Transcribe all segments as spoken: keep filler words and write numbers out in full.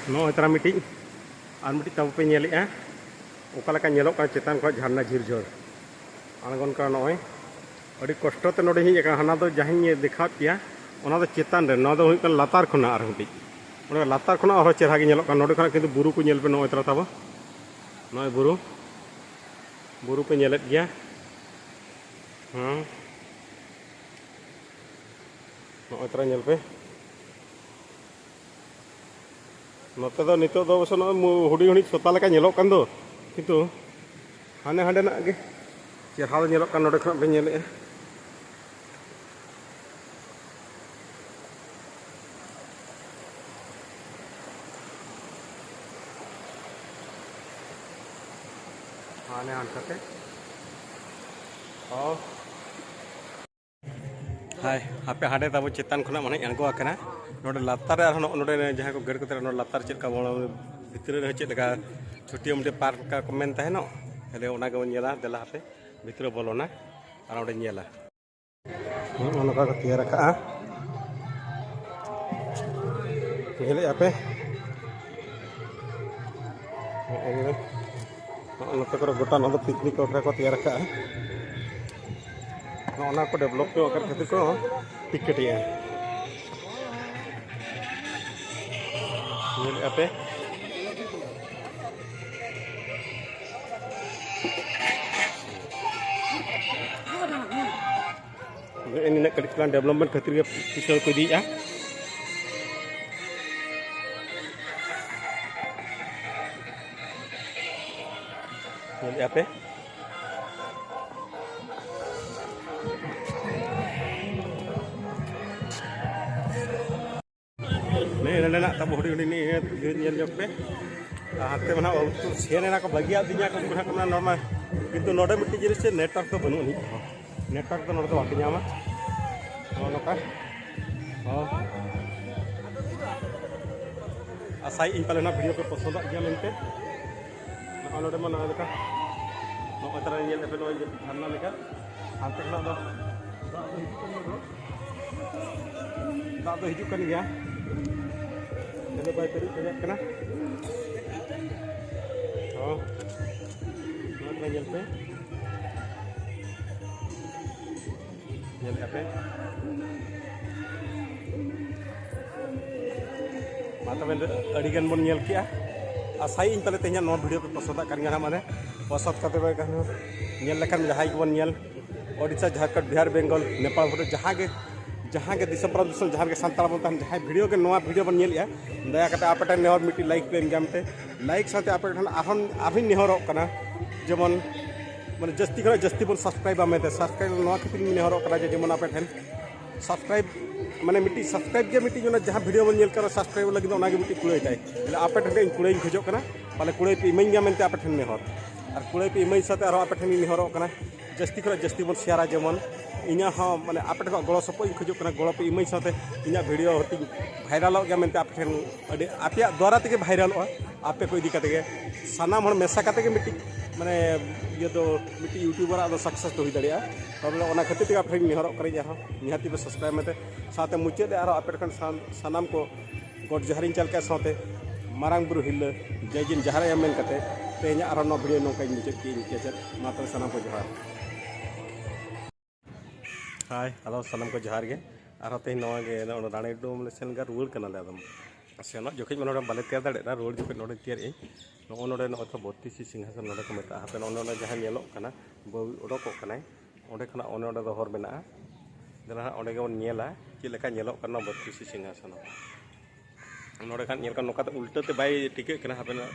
ᱱᱚᱜᱼᱚᱭ ᱛᱟᱨᱟ ᱢᱤᱫᱴᱤᱡ, ᱟᱨ ᱢᱤᱫᱴᱤᱡ ᱛᱟᱵᱚ ᱯᱮ ᱧᱮᱞᱮᱫᱼᱟ, ᱚᱠᱟ ᱞᱮᱠᱟ ᱧᱮᱞᱚᱜ ᱠᱟᱱᱟ ᱪᱮᱛᱟᱱ ᱠᱷᱚᱱ ᱡᱷᱟᱨᱱᱟ ᱡᱷᱤᱨ ᱡᱷᱚᱨ ᱟᱬᱜᱚᱱ ᱠᱟᱱᱟ᱾ ᱱᱚᱜᱼᱚᱭ ᱟᱹᱰᱤ ᱠᱚᱥᱴᱚ ᱛᱮ ᱱᱚᱰᱮ ᱦᱮᱡ ᱟᱠᱟᱱᱟ᱾ ᱦᱟᱱᱟ ᱫᱚ ᱡᱟᱦᱟᱸᱧ ᱫᱮᱠᱷᱟᱣᱟᱫ ᱯᱮᱭᱟ, ᱚᱱᱟ ᱫᱚ ᱪᱮᱛᱟᱱ ᱨᱮ, ᱱᱚᱣᱟ ᱫᱚ ᱦᱩᱭᱩᱜ ᱠᱟᱱᱟ ᱞᱟᱛᱟᱨ ᱠᱷᱚᱱᱟᱜ ᱟᱨᱦᱚᱸ ᱢᱤᱫᱴᱤᱡ᱾ ᱚᱸᱰᱮ ᱞᱟᱛᱟᱨ ᱠᱷᱚᱱᱟᱜ ᱟᱨᱦᱚᱸ ᱪᱮᱦᱨᱟ ᱜᱮ ᱧᱮᱞᱚᱜ ᱠᱟᱱᱟ᱾ ᱱᱚᱰᱮ ᱠᱷᱚᱱᱟᱜ ᱠᱤᱱᱛᱩ ᱵᱩᱨᱩ ᱠᱚ ᱧᱮᱞ ᱯᱮ, ᱱᱚᱜᱼᱚᱭ ᱛᱟᱨᱟ ᱛᱟᱵᱚ ᱱᱚᱜᱼᱚᱭ ᱵᱩᱨᱩ, ᱵᱩᱨᱩ ᱯᱮ ᱧᱮᱞᱮᱫ ᱜᱮᱭᱟ᱾ ᱦᱮᱸ, ᱱᱚᱜᱼᱚᱭ ᱛᱟᱨᱟ ᱧᱮᱞ ᱯᱮ᱾ ᱱᱚᱛᱮ ᱫᱚ ᱱᱤᱛᱚᱜ ᱫᱚ ᱚᱵᱚᱥᱥᱚ ᱱᱚᱜᱼᱚᱭ ᱢᱩ-, ᱦᱩᱰᱤᱧ ᱦᱩᱰᱤᱧ ᱥᱚᱛᱟ ᱞᱮᱠᱟ ᱧᱮᱞᱚᱜ ᱠᱟᱱ ᱫᱚ, ᱠᱤᱱᱛᱩ ᱦᱟᱱᱮ ᱦᱟᱸᱰᱮᱱᱟᱜ ᱜᱮ ᱪᱮᱦᱨᱟ ᱫᱚ ᱧᱮᱞᱚᱜ ᱠᱟᱱ, ᱱᱚᱰᱮ ᱠᱷᱚᱱᱟᱜ ᱯᱮ ᱧᱮᱞᱮᱫᱼᱟ᱾ ᱦᱟᱱᱮ ᱦᱟᱱᱠᱟᱛᱮ᱾ ᱚ᱾ ᱦᱟᱭ, ᱦᱟᱯᱮ ᱦᱟᱸᱰᱮ ᱛᱟᱵᱚ ᱪᱮᱛᱟᱱ ᱠᱷᱚᱱᱟᱜ ᱢᱟᱱᱮ ᱟᱬᱜᱚ ᱟᱠᱟᱱᱟ᱾ ᱱᱚᱰᱮ ᱞᱟᱛᱟᱨ ᱨᱮ ᱟᱨᱦᱚᱸ ᱱᱚᱜᱼᱚ ᱱᱚᱰᱮ ᱡᱟᱦᱟᱸ ᱠᱚ ᱜᱟᱹᱲ ᱠᱟᱛᱮ ᱱᱚᱰᱮ ᱞᱟᱛᱟᱨ ᱪᱮᱫ ᱞᱮᱠᱟ ᱵᱚᱞᱚ, ᱵᱷᱤᱛᱨᱤ ᱨᱮᱦᱚᱸ ᱪᱮᱫ ᱞᱮᱠᱟ ᱪᱷᱳᱴᱤᱭᱟ ᱢᱳᱴᱤᱭᱟ ᱯᱟᱨᱠ ᱞᱮᱠᱟ ᱠᱚ ᱢᱮᱱ ᱛᱟᱦᱮᱱᱚᱜ, ᱛᱟᱦᱞᱮ ᱚᱱᱟ ᱜᱮᱵᱚᱱ ᱧᱮᱞᱟ᱾ ᱫᱮᱞᱟ ᱦᱟᱯᱮ ᱵᱷᱤᱛᱨᱤ ᱨᱮ ᱵᱚᱞᱚᱱᱟ ᱟᱨ ᱚᱸᱰᱮ ᱧᱮᱞᱟ᱾ ᱱᱚᱜᱼᱚ ᱱᱚᱝᱠᱟ ᱠᱚ ᱛᱮᱭᱟᱨ ᱟᱠᱟᱜᱼᱟ, ᱧᱮᱞᱮᱫᱼᱟ ᱯᱮ᱾ ᱱᱚᱜᱼᱚ ᱱᱚᱣᱟ, ᱱᱚᱜᱼᱚ ᱱᱚᱛᱮ ᱠᱚᱨᱮ ᱜᱚᱴᱟ ᱱᱚᱣᱟ ᱫᱚ ᱯᱤᱠᱱᱤᱠ ᱠᱚ ᱛᱮᱭᱟᱨ ᱟᱠᱟᱜᱼᱟ᱾ ᱱᱚᱜᱼᱚ ᱱᱚᱣᱟ ᱠᱚ ᱰᱮᱵᱷᱞᱚᱯ ᱧᱚᱜ ᱟᱠᱟᱫ ᱠᱷᱟᱹᱛᱤᱨ ᱠᱚ ᱯᱤᱠᱮᱴᱮᱜᱼᱟ᱾ ᱧᱮᱞᱮᱫᱼᱟ ᱯᱮ᱾ ᱱᱤᱱᱟᱹᱜ ᱠᱟᱹᱴᱤᱡ ᱪᱟᱞᱟᱝ ᱰᱮᱵᱷᱞᱚᱯᱢᱮᱱᱴ ᱠᱷᱟᱹᱛᱤᱨ ᱜᱮ ᱯᱤᱪᱷᱟᱹ ᱠᱚ ᱤᱫᱤᱭᱮᱫᱼᱟ᱾ ᱧᱮᱞᱮᱫᱼᱟ ᱯᱮ᱾ ᱱᱤᱭᱟᱹ ᱱᱚᱰᱮᱱᱟᱜ ᱛᱟᱵᱚ ᱦᱩᱰᱤᱧ ᱦᱩᱰᱤᱧ ᱱᱤᱭᱟᱹ ᱤᱭᱟᱹ ᱧᱮᱞ ᱧᱚᱜ ᱯᱮ᱾ ᱟᱨ ᱦᱟᱱᱛᱮ ᱢᱟ ᱱᱟᱦᱟᱜ ᱩᱱᱠᱩ ᱥᱮᱱ ᱮᱱᱟ ᱠᱚ, ᱵᱟᱹᱜᱤᱭᱟᱫ ᱫᱤᱧᱟ ᱠᱚ, ᱩᱱᱠᱩ ᱱᱟᱦᱟᱜ ᱠᱚ ᱢᱮᱱᱟ ᱱᱚᱣᱟ ᱢᱟ, ᱠᱤᱱᱛᱩ ᱱᱚᱰᱮ ᱢᱤᱫᱴᱤᱡ ᱡᱤᱱᱤᱥ ᱪᱮᱫ, ᱱᱮᱴᱣᱟᱨᱠ ᱫᱚ ᱵᱟᱹᱱᱩᱜ ᱟᱹᱱᱤᱡ᱾ ᱱᱮᱴᱣᱟᱨᱠ ᱫᱚ ᱱᱚᱰᱮ ᱫᱚ ᱵᱟᱯᱮ ᱧᱟᱢᱟ᱾ ᱱᱚᱜᱼᱚ ᱱᱚᱝᱠᱟ᱾ ᱦᱚᱸ᱾ ᱟᱥᱟᱭᱮᱫ ᱟᱹᱧ ᱯᱟᱞᱮ ᱱᱚᱣᱟ ᱵᱷᱤᱰᱤᱭᱳ ᱯᱮ ᱯᱚᱥᱚᱸᱫᱟᱜ ᱜᱮᱭᱟ ᱢᱮᱱᱛᱮ᱾ ᱱᱚᱜᱼᱚᱭ ᱱᱚᱰᱮ ᱢᱟ ᱱᱚᱜᱼᱚᱭ ᱞᱮᱠᱟ, ᱱᱚᱜᱼᱚᱭ ᱛᱟᱨᱟ ᱧᱮᱞ ᱮᱫ ᱯᱮ, ᱱᱚᱜᱼᱚᱭ ᱡᱮ ᱡᱷᱟᱨᱱᱟ ᱞᱮᱠᱟ᱾ ᱦᱟᱱᱛᱮ ᱠᱷᱚᱱᱟᱜ ᱫᱚ ᱫᱟᱜ ᱫᱚ ᱦᱤᱡᱩᱜ ᱠᱟᱱ ᱜᱮᱭᱟ᱾ ᱫᱟᱜ ᱫᱚ ᱦᱤᱡᱩᱜ ᱠᱟᱱ ᱜᱮᱭᱟ᱾ ᱵᱟᱭ ᱯᱮᱨᱮᱡ ᱫᱟᱲᱮᱭᱟᱜ ᱠᱟᱱᱟ᱾ ᱦᱚᱸ, ᱱᱚᱣᱟ ᱠᱚ ᱧᱮᱞ ᱯᱮ, ᱧᱮᱞᱮᱫᱼᱟ ᱯᱮ᱾ ᱢᱟ ᱛᱚᱵᱮ, ᱟᱹᱰᱤ ᱜᱟᱱ ᱵᱚᱱ ᱧᱮᱞ ᱠᱮᱜᱼᱟ᱾ ᱟᱥᱟᱭᱟᱹᱧ ᱯᱟᱞᱮ ᱛᱮᱦᱮᱧᱟᱜ ᱱᱚᱣᱟ ᱵᱷᱤᱰᱤᱭᱳ ᱯᱮ ᱯᱚᱥᱚᱸᱫᱟᱜ ᱠᱟᱱ ᱜᱮᱭᱟ ᱱᱟᱦᱟᱜ᱾ ᱢᱟᱱᱮ ᱯᱚᱥᱚᱸᱫ ᱠᱟᱛᱮ ᱯᱮ ᱧᱮᱞ ᱞᱮᱠᱷᱟᱱ, ᱡᱟᱦᱟᱸᱭ ᱜᱮᱵᱚᱱ ᱧᱮᱞ, ᱳᱰᱤᱥᱟ, ᱡᱷᱟᱲᱠᱷᱚᱸᱰ, ᱵᱤᱦᱟᱨ, ᱵᱮᱝᱜᱚᱞ, ᱱᱮᱯᱟᱞ, ᱵᱷᱩᱴᱟᱱ, ᱡᱟᱦᱟᱸ ᱜᱮ, ᱡᱟᱦᱟᱸ ᱜᱮ ᱫᱤᱥᱚᱢ, ᱯᱟᱨᱚᱢ ᱫᱤᱥᱚᱢ, ᱡᱟᱦᱟᱸ ᱨᱮᱜᱮ ᱥᱟᱱᱛᱟᱲ ᱵᱚᱱ ᱛᱟᱦᱮᱱ, ᱡᱟᱦᱟᱸᱭ ᱵᱷᱤᱰᱤᱭᱳ ᱜᱮ, ᱱᱚᱣᱟ ᱵᱷᱤᱰᱤᱭᱳ ᱵᱚᱱ ᱧᱮᱞᱮᱜᱼᱟ, ᱫᱟᱭᱟ ᱠᱟᱛᱮ ᱟᱯᱮ ᱴᱷᱮᱱ ᱱᱮᱦᱚᱨ, ᱢᱤᱫᱴᱤᱡ ᱞᱟᱭᱤᱠ ᱯᱮ ᱮᱢ ᱧᱟᱢ ᱛᱮ᱾ ᱞᱟᱭᱤᱠ ᱥᱟᱶᱛᱮ ᱟᱯᱮ ᱴᱷᱮᱱ ᱟᱨᱦᱚᱸ, ᱟᱨᱦᱚᱸᱧ ᱱᱮᱦᱚᱨᱚᱜ ᱠᱟᱱᱟ, ᱡᱮᱢᱚᱱ, ᱢᱟᱱᱮ, ᱡᱟᱹᱥᱛᱤ ᱠᱷᱚᱱᱟᱜ ᱡᱟᱹᱥᱛᱤ ᱵᱚᱱ ᱥᱟᱵᱥᱠᱨᱟᱭᱤᱵᱟ ᱢᱮᱱᱛᱮ᱾ ᱥᱟᱵᱥᱠᱨᱟᱭᱤᱵ ᱱᱚᱣᱟ ᱠᱷᱟᱹᱛᱤᱨ ᱤᱧ ᱱᱮᱦᱚᱨᱚᱜ ᱠᱟᱱᱟ ᱡᱮ ᱡᱮᱢᱚᱱ ᱟᱯᱮ ᱴᱷᱮᱱ ᱥᱟᱵᱥᱠᱨᱟᱭᱤᱵ, ᱢᱟᱱᱮ, ᱢᱤᱫᱴᱤᱡ ᱥᱟᱵᱥᱠᱨᱟᱭᱤᱵ ᱜᱮ ᱢᱤᱫᱴᱤᱡ, ᱚᱱᱟ ᱡᱟᱦᱟᱸ ᱵᱷᱤᱰᱤᱭᱳ ᱵᱚᱱ ᱧᱮᱞ ᱠᱟᱱᱟ, ᱥᱟᱵᱥᱠᱨᱟᱭᱤᱵ ᱞᱟᱹᱜᱤᱫ ᱫᱚ ᱚᱱᱟᱜᱮ ᱢᱤᱫᱴᱤᱡ ᱠᱩᱲᱟᱹᱭ ᱛᱟᱭ᱾ ᱛᱟᱦᱞᱮ ᱟᱯᱮ ᱴᱷᱮᱱ ᱤᱧ ᱠᱩᱲᱟᱹᱭᱤᱧ ᱠᱷᱚᱡᱚᱜ ᱠᱟᱱᱟ, ᱯᱟᱞᱮ ᱠᱩᱲᱟᱹᱭ ᱯᱮ ᱤᱢᱟᱹᱧ ᱜᱮᱭᱟ ᱢᱮᱱᱛᱮ ᱟᱯᱮ ᱴᱷᱮᱱ ᱱᱮᱦᱚᱨ᱾ ᱟᱨ ᱠᱩᱲᱟᱹᱭ ᱯᱮ ᱤᱢᱟᱹᱧ ᱥᱟᱶᱛᱮ ᱟᱨᱦᱚᱸ ᱟᱯᱮ ᱴᱷᱮᱱ ᱤᱧ ᱱᱮᱦᱚᱨᱚᱜ ᱠᱟᱱᱟ, ᱡᱟᱹᱥᱛᱤ ᱠᱷᱚᱱᱟᱜ ᱡᱟᱹᱥᱛᱤ ᱵᱚᱱ ᱥᱮᱭᱟᱨᱟ, ᱡᱮᱢᱚᱱ ᱤᱧᱟᱹᱜ ᱦᱚᱸ, ᱢᱟᱱᱮ, ᱟᱯᱮ ᱴᱷᱮᱱ ᱠᱷᱚᱱ ᱜᱚᱲᱚ ᱥᱚᱯᱚᱦᱚᱫ ᱤᱧ ᱠᱷᱚᱡᱚᱜ ᱠᱟᱱᱟ᱾ ᱜᱚᱲᱚ ᱯᱮ ᱤᱢᱟᱹᱧ ᱥᱟᱶᱛᱮ ᱤᱧᱟᱹᱜ ᱵᱷᱤᱰᱤᱭᱳ ᱦᱚᱸ ᱛᱤᱧ ᱵᱷᱟᱭᱨᱟᱞᱚᱜ ᱜᱮᱭᱟ ᱢᱮᱱᱛᱮ ᱟᱯᱮ ᱴᱷᱮᱱ ᱟᱹᱰᱤ, ᱟᱯᱮᱭᱟᱜ ᱫᱣᱟᱨᱟ ᱛᱮᱜᱮ ᱵᱷᱟᱭᱨᱟᱞᱚᱜᱼᱟ᱾ ᱟᱯᱮ ᱠᱚ ᱤᱫᱤ ᱠᱟᱛᱮ ᱜᱮ ᱥᱟᱱᱟᱢ ᱦᱚᱲ ᱢᱮᱥᱟ ᱠᱟᱛᱮ ᱜᱮ ᱢᱤᱫᱴᱤᱡ, ᱢᱟᱱᱮ, ᱤᱭᱟᱹ ᱫᱚ ᱢᱤᱫᱴᱤᱡ ᱭᱩᱴᱩᱵᱟᱨᱟᱜ ᱫᱚ ᱥᱟᱠᱥᱮᱥ ᱫᱚ ᱦᱩᱭ ᱫᱟᱲᱮᱭᱟᱜᱼᱟ᱾ ᱛᱚᱵᱮ ᱚᱱᱟ ᱠᱷᱟᱹᱛᱤᱨ ᱛᱮᱜᱮ ᱟᱯᱮ ᱴᱷᱮᱱ ᱱᱮᱦᱚᱨᱚᱜ ᱠᱟᱱᱟᱧ, ᱟᱨᱦᱚᱸ ᱱᱤᱦᱟᱹᱛᱤ ᱯᱮ ᱥᱟᱵᱥᱠᱨᱟᱭᱤᱵ ᱢᱮᱱᱛᱮ᱾ ᱥᱟᱶᱛᱮ ᱢᱩᱪᱟᱹᱫ ᱨᱮ ᱟᱨᱦᱚᱸ ᱟᱯᱮ ᱴᱷᱮᱱ ᱥᱟᱱ-, ᱥᱟᱱᱟᱢ ᱠᱚ ᱜᱚᱰ ᱡᱚᱦᱟᱨᱤᱧ ᱪᱟᱞ ᱠᱮᱫᱼᱟ, ᱥᱟᱶᱛᱮ ᱢᱟᱨᱟᱝ ᱵᱩᱨᱩ ᱦᱤᱨᱞᱟᱹ ᱡᱟᱭ ᱡᱤᱱ ᱡᱟᱦᱟᱨ ᱟᱭᱟ ᱢᱮᱱ ᱠᱟᱛᱮ ᱛᱮᱦᱮᱧᱟᱜ ᱟᱨᱦᱚᱸ ᱱᱚᱣᱟ ᱵᱷᱤᱰᱤᱭᱳ ᱱᱚᱝᱠᱟᱧ ᱢᱩᱪᱟᱹᱫ ᱠᱮᱫ ᱤᱧ ᱠᱮᱪᱮᱫ᱾ ᱢᱟ ᱛᱚᱵᱮ ᱥᱟᱱᱟᱢ ᱠᱚ ᱡᱚᱦᱟᱨ᱾ ᱦᱟᱭ, ᱦᱮᱞᱳ, ᱥᱟᱱᱟᱢ ᱠᱚ ᱡᱚᱦᱟᱨ ᱜᱮ᱾ ᱟᱨᱦᱚᱸ ᱛᱮᱦᱮᱧ ᱱᱚᱣᱟ ᱜᱮ ᱱᱚᱰᱮ ᱨᱟᱱᱤᱰᱳᱢ ᱞᱮ ᱥᱮᱱ ᱞᱮᱱᱠᱷᱟᱱ ᱨᱩᱣᱟᱹᱲ ᱠᱟᱱᱟᱞᱮ᱾ ᱟᱫᱚ ᱥᱮᱱᱚᱜ ᱡᱚᱠᱷᱚᱡ ᱢᱟ ᱱᱚᱰᱮ ᱵᱟᱞᱮ ᱛᱮᱭᱟᱨ ᱫᱟᱲᱮᱭᱟᱜᱼᱟ, ᱨᱩᱣᱟᱹᱲ ᱡᱚᱠᱷᱚᱡ ᱱᱚᱰᱮᱧ ᱛᱮᱭᱟᱨᱮᱫ ᱟᱹᱧ᱾ ᱱᱚᱜᱼᱚ ᱱᱚᱰᱮ ᱱᱚᱜᱼᱚᱭ ᱛᱚ ᱵᱚᱛᱨᱤᱥᱤ ᱥᱤᱝᱦᱟᱥᱚᱱ ᱱᱚᱰᱮ ᱠᱚ ᱢᱮᱛᱟᱜᱼᱟ᱾ ᱦᱟᱯᱮ ᱱᱚᱜᱼᱚ ᱱᱚᱰᱮ ᱡᱟᱦᱟᱸ ᱧᱮᱞᱚᱜ ᱠᱟᱱᱟ, ᱵᱟᱹᱦᱩ ᱚᱰᱚᱠᱚᱜ ᱠᱟᱱᱟᱭ, ᱚᱸᱰᱮ ᱠᱷᱚᱱᱟᱜ ᱚᱱᱮ ᱚᱸᱰᱮ ᱫᱚ ᱦᱚᱨ ᱢᱮᱱᱟᱜᱼᱟ᱾ ᱫᱮᱞᱟ ᱦᱟᱸᱜ ᱚᱸᱰᱮ ᱜᱮᱵᱚᱱ ᱧᱮᱞᱟ ᱪᱮᱫ ᱞᱮᱠᱟ ᱧᱮᱞᱚᱜ ᱠᱟᱱᱟ ᱵᱚᱛᱨᱤᱥᱤ ᱥᱤᱝᱦᱟᱥᱚᱱ᱾ ᱱᱚᱰᱮ ᱠᱷᱟᱱ ᱧᱮᱞ ᱠᱟᱱᱟ, ᱱᱚᱝᱠᱟ ᱛᱮ ᱩᱞᱴᱟᱹ ᱛᱮ ᱵᱟᱭ ᱴᱷᱤᱠᱟᱹᱜ ᱠᱟᱱᱟ᱾ ᱦᱟᱯᱮ ᱱᱟᱜ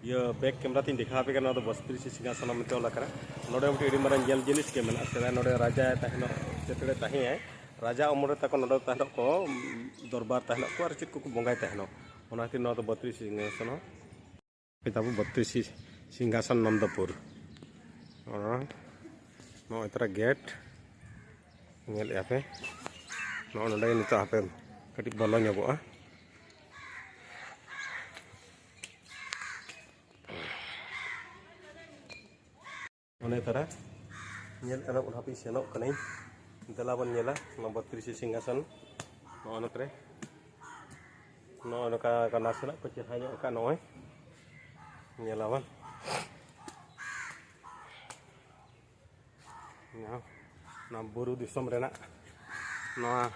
ᱤᱭᱟᱹ ᱵᱮᱠ ᱠᱮᱢᱮᱨᱟ ᱛᱤᱧ ᱫᱮᱠᱷᱟᱣ ᱟᱯᱮ ᱠᱟᱱᱟ᱾ ᱱᱚᱣᱟ ᱫᱚ ᱵᱚᱛᱨᱤᱥᱤ ᱥᱤᱝᱦᱟᱥᱚᱱ ᱢᱮᱱᱛᱮ ᱚᱞ ᱟᱠᱟᱱᱟ᱾ ᱱᱚᱰᱮ ᱢᱤᱫᱴᱤᱡ ᱟᱹᱰᱤ ᱢᱟᱨᱟᱝ ᱧᱮᱞ ᱡᱤᱱᱤᱥ ᱜᱮ ᱢᱮᱱᱟᱜᱼᱟ᱾ ᱥᱮᱫᱟᱭ ᱱᱚᱰᱮ ᱨᱟᱡᱟᱭ ᱛᱟᱦᱮᱱᱚᱜ, ᱪᱮᱛᱲᱮ ᱛᱟᱦᱮᱸᱭᱟᱭ, ᱨᱟᱡᱟ ᱚᱢᱚᱞ ᱨᱮ ᱛᱟᱠᱚ ᱱᱚᱰᱮ ᱛᱟᱦᱮᱱᱚᱜ ᱠᱚ ᱫᱚᱨᱵᱟᱨ ᱛᱟᱦᱮᱱᱚᱜ ᱠᱚ ᱟᱨ ᱪᱮᱫ ᱠᱚᱠᱚ ᱵᱚᱸᱜᱟᱭ ᱛᱟᱦᱮᱱᱚᱜ, ᱚᱱᱟ ᱠᱷᱟᱹᱛᱤᱨ ᱱᱚᱣᱟ ᱫᱚ ᱵᱚᱛᱨᱤᱥᱤ ᱥᱤᱝᱦᱟᱥᱚᱱ ᱦᱚᱸ᱾ ᱛᱟᱵᱚ ᱵᱚᱛᱨᱤᱥᱤ ᱥᱤᱝᱦᱟᱥᱚᱱ ᱱᱚᱱᱫᱚᱯᱩᱨ᱾ ᱚᱱᱟ ᱱᱚᱜᱼᱚᱭ ᱛᱟᱨᱟ ᱜᱮᱴ ᱧᱮᱞᱮᱫᱼᱟ ᱯᱮ᱾ ᱱᱚᱜᱼᱚ ᱱᱚᱰᱮ ᱜᱮ ᱱᱤᱛᱚᱜ ᱦᱟᱯᱮ ᱠᱟᱹᱴᱤᱡ ᱵᱚᱞᱚ ᱧᱚᱜᱚᱜᱼᱟ᱾ ᱚᱱᱮ ᱛᱟᱨᱟ ᱧᱮᱞ ᱜᱟᱱᱚᱜ ᱠᱟᱱᱟ᱾ ᱦᱟᱯᱮ ᱥᱮᱱᱚᱜ ᱠᱟᱹᱱᱟᱹᱧ, ᱫᱮᱞᱟ ᱵᱚᱱ ᱧᱮᱞᱟ ᱱᱚᱣᱟ ᱵᱚᱛᱨᱤᱥᱤ ᱥᱤᱝᱦᱟᱥᱚᱱ᱾ ᱱᱚᱜᱼᱚ ᱱᱚᱛᱮ ᱨᱮ ᱱᱚᱜᱼᱚ ᱱᱚᱝᱠᱟ ᱠᱚ ᱱᱟᱥᱮᱱᱟᱜ ᱠᱚ ᱪᱮᱦᱨᱟ ᱧᱚᱜ ᱟᱠᱟᱫ, ᱱᱚᱜᱼᱚᱭ ᱧᱮᱞᱟᱵᱚᱱ᱾ ᱱᱚᱣᱟ ᱵᱩᱨᱩ ᱫᱤᱥᱚᱢ ᱨᱮᱱᱟᱜ ᱱᱚᱣᱟ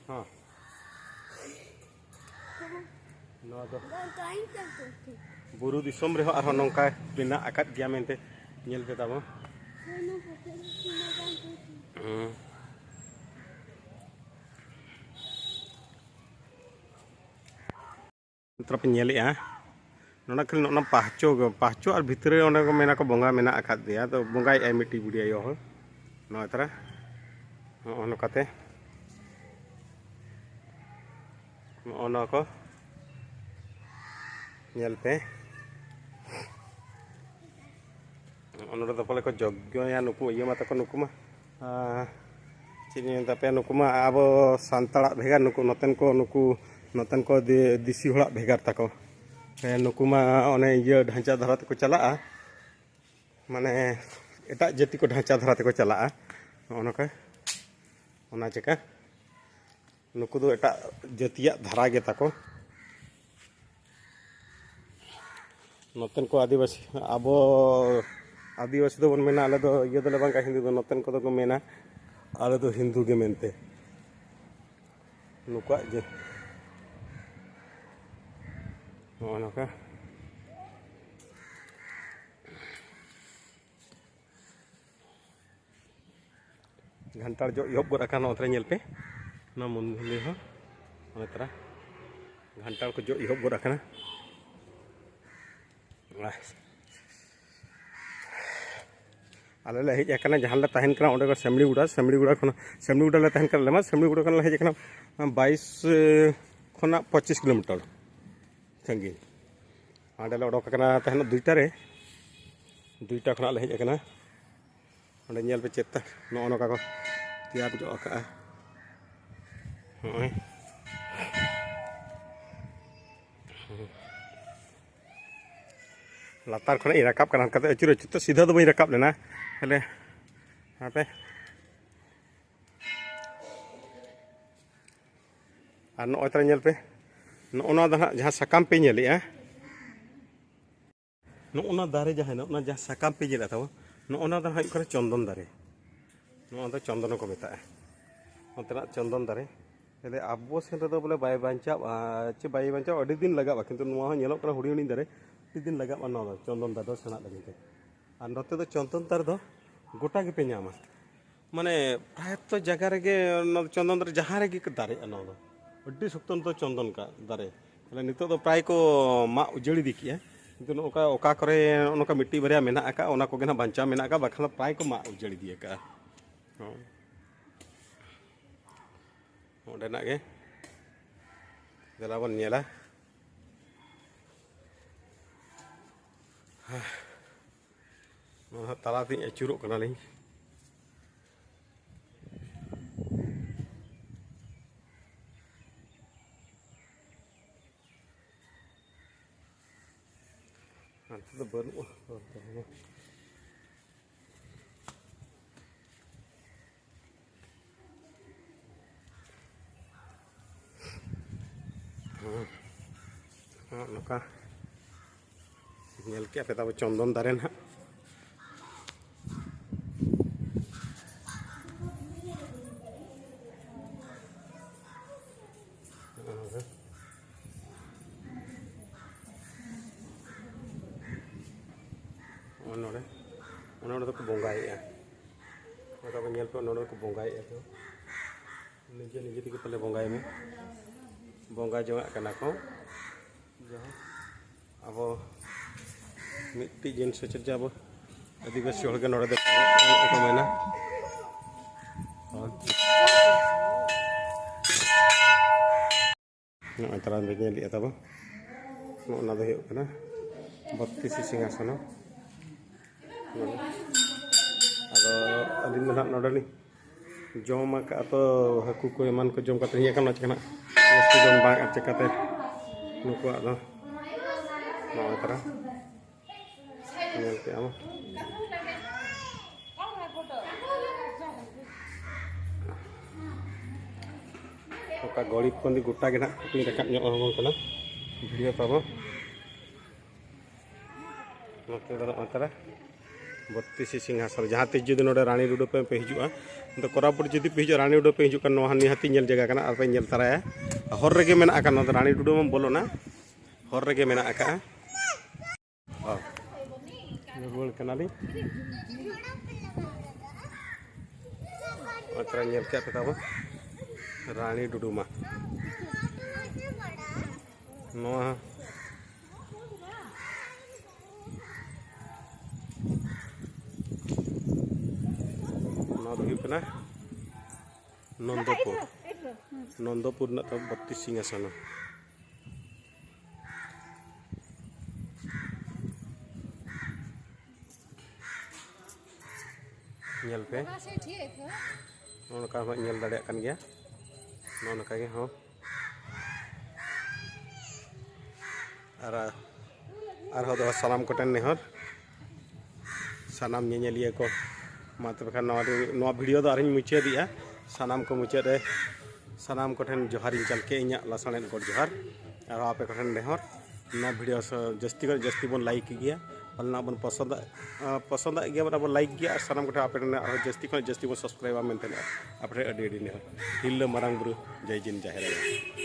ᱦᱚᱸ, ᱱᱚᱣᱟ ᱫᱚ ᱵᱩᱨᱩ ᱫᱤᱥᱚᱢ ᱨᱮᱦᱚᱸ ᱟᱨᱦᱚᱸ ᱱᱚᱝᱠᱟ ᱢᱮᱱᱟᱜ ᱟᱠᱟᱫ ᱜᱮᱭᱟ ᱢᱮᱱᱛᱮ ᱧᱮᱞ ᱯᱮ ᱛᱟᱵᱚᱱ᱾ ᱦᱩᱸ᱾ ᱱᱚᱛᱮ ᱯᱮ ᱧᱮᱞᱮᱜᱼᱟ, ᱱᱚᱰᱮ ᱠᱷᱟᱹᱞᱤ ᱱᱚᱜᱼᱚ ᱱᱟ ᱯᱟᱦᱪᱚ ᱜᱮ, ᱯᱟᱦᱪᱚ ᱟᱨ ᱵᱷᱤᱛᱨᱤ ᱨᱮ ᱚᱸᱰᱮ ᱠᱚ ᱢᱮᱱᱟ ᱠᱚ ᱵᱚᱸᱜᱟ ᱢᱮᱱᱟᱜ ᱟᱠᱟᱫ ᱫᱮᱭᱟ᱾ ᱟᱫᱚ ᱵᱚᱸᱜᱟᱭᱮᱜᱼᱟᱭ ᱢᱤᱫᱴᱤᱡ ᱵᱩᱰᱷᱤ ᱟᱭᱳ ᱦᱚᱲ ᱱᱚᱜᱼᱚᱭ ᱛᱟᱨᱟ᱾ ᱱᱚᱜᱼᱚ ᱱᱚᱝᱠᱟᱛᱮ ᱱᱚᱜᱼᱚ ᱱᱚᱣᱟ ᱠᱚ ᱧᱮᱞ ᱯᱮ᱾ ᱱᱚᱰᱮ ᱫᱚ ᱯᱟᱞᱮ ᱠᱚ ᱡᱚᱜᱽᱜᱚᱭᱟ ᱱᱩᱠᱩ ᱤᱭᱟᱹ ᱢᱟ ᱛᱟᱠᱚ, ᱱᱩᱠᱩ ᱢᱟ, ᱟᱸ, ᱪᱮᱫ ᱤᱧ ᱢᱮᱱ ᱛᱟᱯᱮᱭᱟ, ᱱᱩᱠᱩ ᱢᱟ ᱟᱵᱚ ᱥᱟᱱᱛᱟᱲᱟᱜ ᱵᱷᱮᱜᱟᱨ, ᱱᱩᱠᱩ ᱱᱚᱛᱮᱱ ᱠᱚ, ᱱᱩᱠᱩ ᱱᱚᱛᱮᱱ ᱠᱚ ᱫᱮ-, ᱫᱮᱥᱤ ᱦᱚᱲᱟᱜ ᱵᱷᱮᱜᱟᱨ ᱛᱟᱠᱚ᱾ ᱦᱮᱸ, ᱱᱩᱠᱩ ᱢᱟ ᱚᱱᱮ ᱤᱭᱟᱹ ᱰᱷᱟᱧᱪᱟ ᱫᱷᱟᱨᱟ ᱛᱮᱠᱚ ᱪᱟᱞᱟᱜᱼᱟ, ᱢᱟᱱᱮ ᱮᱴᱟᱜ ᱡᱟᱹᱛᱤ ᱠᱚ ᱰᱷᱟᱧᱪᱟ ᱫᱷᱟᱨᱟ ᱛᱮᱠᱚ ᱪᱟᱞᱟᱜᱼᱟ, ᱱᱚᱜᱼᱚ ᱱᱚᱝᱠᱟ᱾ ᱚᱱᱟ ᱪᱤᱠᱟ ᱱᱩᱠᱩ ᱫᱚ ᱮᱴᱟᱜ ᱡᱟᱹᱛᱤᱭᱟᱜ ᱫᱷᱟᱨᱟ ᱜᱮ ᱛᱟᱠᱚ᱾ ᱱᱚᱛᱮᱱ ᱠᱚ ᱟᱹᱫᱤᱵᱟᱹᱥᱤ, ᱟᱵᱚ ᱟᱹᱫᱤᱵᱟᱹᱥᱤ ᱫᱚᱵᱚᱱ ᱢᱮᱱᱟ, ᱟᱞᱮ ᱫᱚ ᱤᱭᱟᱹ ᱫᱚᱞᱮ ᱵᱟᱝᱟ ᱦᱤᱱᱫᱩ ᱫᱚ, ᱱᱚᱛᱮᱱ ᱠᱚᱫᱚ ᱠᱚ ᱢᱮᱱᱟ ᱟᱞᱮ ᱫᱚ ᱦᱤᱱᱫᱩ ᱜᱮ ᱢᱮᱱᱛᱮ᱾ ᱱᱩᱠᱩᱣᱟᱜ ᱡᱮ ᱱᱚᱜᱼᱚ ᱱᱚᱝᱠᱟ᱾ ᱜᱷᱟᱱᱴᱟᱲ ᱡᱚ ᱮᱦᱚᱵ ᱜᱚᱫ ᱟᱠᱟᱱᱟ, ᱱᱚᱛᱮ ᱨᱮ ᱧᱮᱞ ᱯᱮ, ᱱᱚᱣᱟ ᱢᱚᱱᱫᱤᱨ ᱦᱚᱸ ᱱᱚᱜᱼᱚᱭ ᱛᱟᱨᱟ ᱜᱷᱟᱱᱴᱟᱲ ᱠᱚ ᱡᱚ ᱮᱦᱚᱵ ᱜᱚᱫ ᱟᱠᱟᱱᱟ᱾ ᱟᱞᱮ ᱞᱮ ᱦᱮᱡ ᱟᱠᱟᱱᱟ, ᱡᱟᱦᱟᱸ ᱨᱮᱞᱮ ᱛᱟᱦᱮᱱ ᱠᱟᱱᱟ, ᱚᱸᱰᱮ ᱠᱷᱚᱱ ᱥᱮᱢᱲᱤᱜᱚᱲᱟ, ᱥᱮᱢᱲᱤᱜᱚᱲᱟ ᱠᱷᱚᱱ, ᱥᱮᱢᱲᱤᱜᱚᱲᱟ ᱞᱮ ᱛᱟᱦᱮᱱ ᱠᱟᱱᱟ, ᱟᱞᱮ ᱢᱟ ᱥᱮᱢᱲᱤᱜᱚᱲᱟ ᱠᱷᱚᱱ ᱞᱮ ᱦᱮᱡ ᱟᱠᱟᱱᱟ ᱵᱟᱭᱤᱥ ᱠᱷᱚᱱᱟᱜ ᱯᱚᱸᱪᱤᱥ ᱠᱤᱞᱳᱢᱤᱴᱟᱨ ᱥᱟᱺᱜᱤᱧ᱾ ᱦᱟᱸᱰᱮ ᱞᱮ ᱚᱰᱚᱠ ᱟᱠᱟᱱᱟ ᱛᱟᱦᱮᱱ ᱫᱩᱭᱴᱟ ᱨᱮ, ᱫᱩᱭᱴᱟ ᱠᱷᱚᱱᱟᱜ ᱞᱮ ᱦᱮᱡ ᱟᱠᱟᱱᱟ᱾ ᱚᱸᱰᱮ ᱧᱮᱞ ᱯᱮ ᱪᱮᱫ, ᱱᱚᱜᱼᱚ ᱱᱚᱝᱠᱟ ᱠᱚ ᱛᱮᱭᱟᱨ ᱧᱚᱜ ᱟᱠᱟᱜᱼᱟ᱾ ᱱᱚᱜᱼᱚᱭ ᱞᱟᱛᱟᱨ ᱠᱷᱚᱱᱟᱜ ᱤᱧ ᱨᱟᱠᱟᱵ ᱠᱟᱱᱟ, ᱦᱟᱱᱠᱟᱛᱮ ᱟᱹᱪᱩᱨ ᱟᱹᱪᱩᱨ ᱛᱮ, ᱥᱤᱫᱷᱟᱹ ᱫᱚ ᱵᱟᱹᱧ ᱨᱟᱠᱟᱵ ᱞᱮᱱᱟ᱾ ᱛᱟᱦᱞᱮ ᱦᱟᱯᱮ, ᱟᱨ ᱱᱚᱜᱼᱚᱭ ᱛᱟᱨᱟ ᱧᱮᱞ ᱯᱮ, ᱱᱚᱜᱼᱚ ᱱᱚᱣᱟ ᱫᱚ ᱱᱟᱦᱟᱜ ᱡᱟᱦᱟᱸ ᱥᱟᱠᱟᱢ ᱯᱮ ᱧᱮᱞᱮᱜᱼᱟ, ᱱᱚᱜᱼᱚ ᱱᱚᱣᱟ ᱫᱟᱨᱮ ᱡᱟᱦᱟᱸ, ᱱᱚᱜᱼᱚ ᱱᱚᱣᱟ ᱡᱟᱦᱟᱸ ᱥᱟᱠᱟᱢ ᱯᱮ ᱧᱮᱞᱮᱫ ᱛᱟᱵᱚᱱ, ᱱᱚᱜᱼᱚ ᱱᱚᱣᱟ ᱫᱚ ᱱᱟᱦᱟᱜ ᱦᱩᱭᱩᱜ ᱠᱟᱱᱟ ᱪᱚᱱᱫᱚᱱ ᱫᱟᱨᱮ᱾ ᱱᱚᱣᱟ ᱫᱚ ᱪᱚᱱᱫᱚᱱ ᱠᱚ ᱢᱮᱛᱟᱜᱼᱟ, ᱱᱚᱛᱮᱱᱟᱜ ᱪᱚᱱᱫᱚᱱ ᱫᱟᱨᱮ᱾ ᱛᱟᱦᱞᱮ ᱟᱵᱚ ᱥᱮᱱ ᱨᱮᱫᱚ ᱵᱚᱞᱮ ᱵᱟᱭ ᱵᱟᱧᱪᱟᱜᱼᱟ, ᱪᱮ ᱵᱟᱭ ᱵᱟᱧᱪᱟᱜᱼᱟ, ᱟᱹᱰᱤ ᱫᱤᱱ ᱞᱟᱜᱟᱜᱼᱟ, ᱠᱤᱱᱛᱩ ᱱᱚᱣᱟ ᱦᱚᱸ ᱧᱮᱞᱚᱜ ᱠᱟᱱᱟ ᱦᱩᱰᱤᱧ ᱦᱩᱰᱤᱧ ᱫᱟᱨᱮ, ᱟᱹᱰᱤ ᱫᱤᱱ ᱞᱟᱜᱟᱜᱼᱟ ᱱᱚᱣᱟ ᱫᱚ ᱪᱚᱱᱫᱚᱱ ᱫᱟᱨᱮ ᱫᱚ ᱥᱮᱬᱟᱜ ᱞᱟᱹᱜᱤᱫ ᱛᱮ᱾ ᱟᱨ ᱱᱚᱛᱮ ᱫᱚ ᱪᱚᱱᱫᱚᱱ ᱫᱟᱨᱮ ᱫᱚ ᱜᱚᱴᱟ ᱜᱮᱯᱮ ᱧᱟᱢᱟ, ᱢᱟᱱᱮ ᱯᱨᱟᱭᱛᱚ ᱡᱟᱭᱜᱟ ᱨᱮᱜᱮ ᱚᱱᱟ ᱫᱚ ᱪᱚᱱᱫᱚᱱ ᱫᱟᱨᱮ ᱡᱟᱦᱟᱸ ᱨᱮᱜᱮ ᱫᱟᱨᱮᱜᱼᱟ, ᱱᱚᱣᱟ ᱫᱚ ᱟᱹᱰᱤ ᱥᱚᱠᱛᱚ ᱱᱚᱛᱮ ᱪᱚᱱᱫᱚᱱ ᱠᱟᱜ ᱫᱟᱨᱮ᱾ ᱛᱟᱦᱞᱮ ᱱᱤᱛᱚᱜ ᱫᱚ ᱯᱨᱟᱭ ᱠᱚ ᱢᱟᱜ ᱩᱡᱟᱹᱲ ᱤᱫᱤ ᱠᱮᱜᱼᱟ, ᱠᱤᱱᱛᱩ ᱱᱚᱜᱼᱚ ᱱᱚᱝᱠᱟ ᱚᱠᱟ ᱠᱚᱨᱮ ᱱᱚᱜᱼᱚ ᱱᱚᱝᱠᱟ ᱢᱤᱫᱴᱤᱡ ᱵᱟᱨᱭᱟ ᱢᱮᱱᱟᱜ ᱟᱠᱟᱫ, ᱚᱱᱟ ᱠᱚᱜᱮ ᱱᱟᱦᱟᱜ ᱵᱟᱧᱪᱟᱣ ᱢᱮᱱᱟᱜ ᱟᱠᱟᱫ, ᱵᱟᱠᱷᱟᱱ ᱫᱚ ᱯᱨᱟᱭ ᱠᱚ ᱢᱟᱜ ᱩᱡᱟᱹᱲ ᱤᱫᱤ ᱟᱠᱟᱫᱼᱟ᱾ ᱦᱚᱸ᱾ ᱚᱸᱰᱮᱱᱟᱜ ᱜᱮ ᱫᱮᱞᱟ ᱵᱚᱱ ᱧᱮᱞᱟ᱾ ᱱᱚᱣᱟ ᱛᱟᱞᱟ ᱛᱮᱧ ᱟᱹᱪᱩᱨᱚᱜ ᱠᱟᱱᱟᱞᱤᱧ᱾ ᱦᱟᱱᱛᱮ ᱫᱚ ᱵᱟᱹᱱᱩᱜᱼᱟ᱾ ᱦᱚᱸ, ᱦᱚᱸ, ᱱᱚᱝᱠᱟ ᱧᱮᱞ ᱠᱮᱜᱼᱟ ᱯᱮ ᱛᱟᱵᱚ ᱪᱚᱱᱫᱚᱱ ᱫᱟᱨᱮ ᱱᱟᱦᱟᱜ᱾ ᱱᱚᱜᱼᱚ ᱱᱚᱰᱮ, ᱱᱚᱜᱼᱚ ᱱᱚᱰᱮ ᱫᱚᱠᱚ ᱵᱚᱸᱜᱟᱭᱮᱜᱼᱟ᱾ ᱱᱚᱝᱠᱟ ᱵᱚᱱ ᱧᱮᱞ ᱠᱚᱣᱟ, ᱱᱚᱰᱮ ᱫᱚᱠᱚ ᱵᱚᱸᱜᱟᱭᱮᱜᱼᱟ ᱠᱚ᱾ ᱱᱤᱡᱮ ᱱᱤᱡᱮ ᱛᱮᱜᱮ ᱯᱟᱞᱮ ᱵᱚᱸᱜᱟᱭ ᱢᱮ, ᱵᱚᱸᱜᱟ ᱡᱚᱝᱟᱜ ᱠᱟᱱᱟ ᱠᱚ᱾ ᱡᱟᱦᱟᱸ ᱟᱵᱚ ᱢᱤᱫᱴᱤᱡ ᱡᱤᱱᱤᱥ ᱦᱚᱪᱚ ᱡᱮ ᱟᱵᱚ ᱟᱹᱫᱤᱵᱟᱹᱥᱤ ᱦᱚᱲ ᱜᱮ ᱱᱚᱰᱮ ᱫᱚ ᱠᱚ ᱢᱮᱱᱟ᱾ ᱱᱚᱜᱼᱚᱭ ᱛᱟᱞᱟ ᱨᱮ ᱧᱮᱞᱮᱫᱼᱟ ᱛᱟᱵᱚ, ᱱᱚᱜᱼᱚ ᱱᱟ ᱫᱚ ᱦᱩᱭᱩᱜ ᱠᱟᱱᱟ ᱵᱚᱛᱛᱤᱥᱤ ᱥᱤᱝᱦᱟᱥᱚᱱᱚ᱾ ᱟᱫᱚ ᱟᱹᱞᱤᱧ ᱫᱚ ᱱᱟᱦᱟᱜ ᱱᱚᱰᱮ ᱞᱤᱧ ᱡᱚᱢ ᱟᱠᱟᱫᱼᱟ ᱛᱚ, ᱦᱟᱹᱠᱩ ᱠᱚ ᱮᱢᱟᱱ ᱠᱚ ᱡᱚᱢ ᱠᱟᱛᱮ ᱦᱮᱡ ᱟᱠᱟᱱᱟ, ᱪᱤᱠᱟᱹ ᱱᱟᱜ ᱡᱟᱹᱥᱛᱤ ᱡᱚᱢ ᱵᱟᱝ, ᱟᱨ ᱪᱤᱠᱟᱹᱛᱮ ᱱᱩᱠᱩᱣᱟᱜ ᱫᱚ ᱱᱚᱜᱼᱚᱭ ᱛᱟᱨᱟ ᱧᱮᱞ ᱠᱮᱜᱼᱟ ᱵᱚ᱾ ᱚᱠᱟ ᱜᱚᱲᱤ ᱠᱷᱚᱱ ᱫᱚ ᱜᱚᱴᱟ ᱜᱮ ᱱᱟᱦᱟᱜ ᱠᱩᱠᱞᱤ ᱨᱟᱠᱟᱵ ᱧᱚᱜ ᱟᱵᱚᱱ ᱠᱟᱱᱟ ᱵᱷᱤᱰᱤᱭᱳ ᱛᱟᱵᱚ᱾ ᱱᱚᱛᱮ ᱫᱚ ᱱᱚᱜᱼᱚᱭ ᱛᱟᱨᱟ ᱵᱚᱛᱛᱤᱥᱤ ᱥᱤᱝᱦᱟᱥᱚᱱ, ᱡᱟᱦᱟᱸ ᱛᱤᱥ ᱡᱩᱫᱤ ᱱᱚᱰᱮ ᱨᱟᱱᱤ ᱰᱩᱰᱩ ᱯᱮ, ᱯᱮ ᱦᱤᱡᱩᱜᱼᱟ, ᱱᱚᱛᱮ ᱠᱚᱨᱟᱯᱩᱴ ᱡᱩᱫᱤ ᱯᱮ ᱦᱤᱡᱩᱜᱼᱟ, ᱨᱟᱱᱤ ᱰᱩᱰᱩ ᱯᱮ ᱦᱤᱡᱩᱜ ᱠᱷᱟᱱ, ᱱᱚᱣᱟ ᱱᱤᱦᱟᱹᱛᱤ ᱧᱮᱞ ᱡᱟᱭᱜᱟ ᱠᱟᱱᱟ, ᱟᱨ ᱯᱮ ᱧᱮᱞ ᱛᱟᱨᱟᱭᱟ᱾ ᱦᱚᱨ ᱨᱮᱜᱮ ᱢᱮᱱᱟᱜ ᱟᱠᱟᱫ, ᱱᱚᱣᱟ ᱫᱚ ᱨᱟᱱᱤ ᱰᱩᱰᱩ ᱢᱟ ᱵᱚᱞᱚᱱᱟ, ᱦᱚᱨ ᱨᱮᱜᱮ ᱢᱮᱱᱟᱜ ᱟᱠᱟᱫᱼᱟ᱾ ᱦᱚᱸ᱾ ᱨᱩᱣᱟᱹᱲ ᱠᱟᱱᱟᱞᱤᱧ᱾ ᱱᱚᱜᱼᱚᱭ ᱛᱟᱨᱟ ᱧᱮᱞ ᱠᱮᱫ ᱯᱮ ᱛᱟᱵᱚ ᱨᱟᱱᱤ ᱰᱩᱰᱩᱢᱟ᱾ ᱱᱚᱣᱟ, ᱱᱚᱣᱟ ᱫᱚ ᱦᱩᱭᱩᱜ ᱠᱟᱱᱟ ᱱᱚᱱᱫᱚᱯᱩᱨ᱾ ᱱᱚᱱᱫᱚᱯᱩᱨ ᱨᱮᱱᱟᱜ ᱛᱟᱵᱚ ᱵᱚᱛᱛᱤᱥ ᱥᱤᱝᱦᱟᱥᱚᱱ᱾ ᱧᱮᱞ ᱯᱮ, ᱱᱚᱜᱼᱚ ᱱᱚᱝᱠᱟ ᱦᱚᱸ ᱧᱮᱞ ᱫᱟᱲᱮᱭᱟᱜ ᱠᱟᱱ ᱜᱮᱭᱟ, ᱱᱚᱜᱼᱚ ᱱᱚᱝᱠᱟ ᱜᱮ ᱦᱚᱸ᱾ ᱟᱨ ᱟᱨᱦᱚᱸ ᱫᱚ ᱥᱟᱱᱟᱢ ᱠᱚᱴᱷᱮᱱ ᱱᱮᱦᱚᱨ, ᱥᱟᱱᱟᱢ ᱧᱮᱧᱮᱞᱤᱭᱟᱹ ᱠᱚ, ᱢᱟ ᱛᱚᱵᱮ ᱠᱷᱟᱱ ᱱᱚᱣᱟ, ᱱᱚᱣᱟ ᱵᱷᱤᱰᱤᱭᱳ ᱫᱚ ᱟᱨᱦᱚᱸᱧ ᱢᱩᱪᱟᱹᱫᱮᱜᱼᱟ᱾ ᱥᱟᱱᱟᱢ ᱠᱚ ᱢᱩᱪᱟᱹᱫ ᱨᱮ ᱥᱟᱱᱟᱢ ᱠᱚᱴᱷᱮᱱ ᱡᱚᱦᱟᱨᱤᱧ ᱪᱟᱞ ᱠᱮᱜᱼᱟ, ᱤᱧᱟᱹᱜ ᱞᱟᱥᱟᱲᱦᱮᱫ ᱜᱚᱰ ᱡᱚᱦᱟᱨ᱾ ᱟᱨᱦᱚᱸ ᱟᱯᱮ ᱠᱚᱴᱷᱮᱱ ᱱᱮᱦᱚᱨ, ᱱᱚᱣᱟ ᱵᱷᱤᱰᱤᱭᱳ ᱥᱚ-, ᱡᱟᱹᱥᱛᱤ ᱠᱷᱚᱱ ᱡᱟᱹᱥᱛᱤ ᱵᱚᱱ ᱞᱟᱭᱤᱠ ᱜᱮᱭᱟ, ᱯᱟᱞᱮᱱᱟᱜ ᱵᱚᱱ ᱯᱚᱥᱚᱸᱫᱟᱜ, ᱟᱸ, ᱯᱚᱥᱚᱸᱫᱟᱜ ᱜᱮᱭᱟ, ᱵᱚᱱ ᱟᱵᱚ ᱞᱟᱭᱤᱠ ᱜᱮᱭᱟ, ᱟᱨ ᱥᱟᱱᱟᱢ ᱠᱚᱴᱷᱮᱱ ᱟᱯᱮ ᱴᱷᱮᱱ ᱟᱨᱦᱚᱸ ᱡᱟᱹᱥᱛᱤ ᱠᱷᱚᱱ ᱡᱟᱹᱥᱛᱤ ᱵᱚᱱ ᱥᱟᱵᱥᱠᱨᱟᱭᱤᱵᱟ ᱢᱮᱱᱛᱮ ᱟᱯᱮ ᱴᱷᱮᱱ ᱟᱹᱰᱤ ᱟᱹᱰᱤ ᱱᱮᱦᱚᱨ᱾ ᱛᱤᱨᱞᱟᱹ ᱢᱟᱨᱟᱝ ᱵᱩᱨᱩ ᱡᱟᱭ ᱡᱤᱱ ᱡᱟᱦᱮᱨ ᱟᱭᱳ᱾